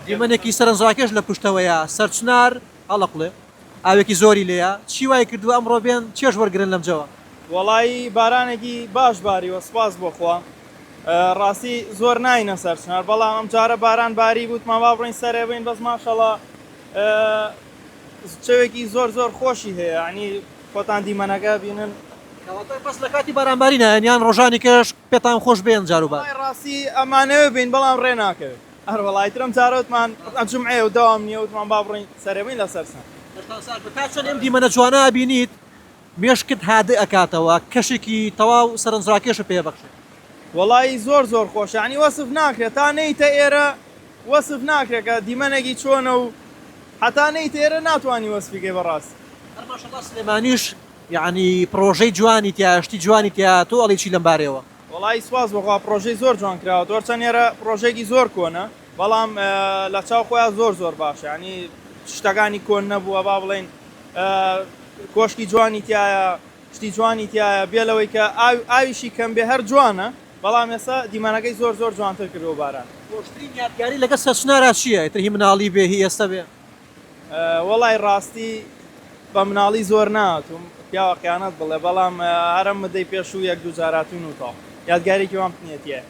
دیمەنێکی سەرنجڕاکێش لە پشتەوەیە، سەرچنار هەڵەقوڵێ، ئاوێکی زۆری لێیە، چی وای کردووە ئەمڕۆ بێن چێژ وەرگرن لەم جەوە؟ وەڵایی بارانێکی باش باریوە سوپاس بۆ خوا ڕاستی زۆر ناینە سەرچنار بەڵام ئەم جارە باران باری وتمان با بڕۆین سەرێ بین بەس ماشەڵا چەوێکی زۆر زۆر خۆشی هەیە ینی خۆتان دیمەنەکە بینن. کەواتە بەس لە کاتی بارانباری نایەن یان ڕۆژانی کەش پێتان خۆش بێن جاروبار؟ وەڵای ڕاستی ئەمانەوێ بین بەڵام ڕێ ناکەوێت هەر وەڵا ئیتر ئەم جارە وتمان جومعەیە و دەوام نییە وتمان با بڕۆین سەرێ بین لەسەر سەر. دەستان ساغ بێت تا چەند ئەم دیمەنە جوانە ئەبینیت مێشکت هادئ ئەکاتەوە کەشێکی تەواو سەرنجڕاکێشت پێ ئەبەخشێ. وەڵایی زۆر زۆر خۆشە یانی وەسف ناکرێت تا نەیتە ئێرە وەسف ناکرێت کە دیمەنێکی چۆنە و هەتا نەیتە ئێرە ناتوانی وەسفی کەی بەڕاستی. هەر ماشەڵا سلێمانیش یەعنی پڕۆژەی جوانی تیایە شتی جوانی تیایە تۆ ئەڵێی چی لەم بارەیەوە؟ وەڵایی سوپاس بۆ خوا پڕۆژەی زۆر جوان کراوە هەرچەند ئێرە پڕۆژەیەکی زۆر کۆنە بەڵام لە چاو خۆیان زۆر زۆر باشە یانی شتەکانی کۆن نەبووە با بڵێین کۆشکی جوانی تایە شتی جوانی تایە بێ لەوەی کە ئاویشی کەم بێ هەر جوانە بەڵام ئێستا دیمەنەکەی زۆر زۆر جوانتر کردووە باران. خۆشترین یادگاری لەگەڵ سەرچنارا چییە ئیتر هی مناڵی بێ هی ئێستا بێ؟ وەڵای ڕاستی بە مناڵی زۆر نەهاتووم پیاوە خیانەت بڵێ بەڵام هەر ئەم مدەی پێشوو یەک دوو جار هاتوون و تەواو یادگاریەکی وام نیە تیایە.